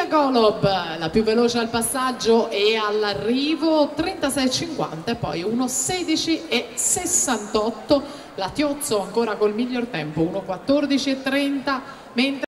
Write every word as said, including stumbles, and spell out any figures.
Golob, la più veloce al passaggio e all'arrivo, trentasei e cinquanta, e poi uno sedici e sessantotto. La Tiozzo ancora col miglior tempo, uno quattordici e trenta, mentre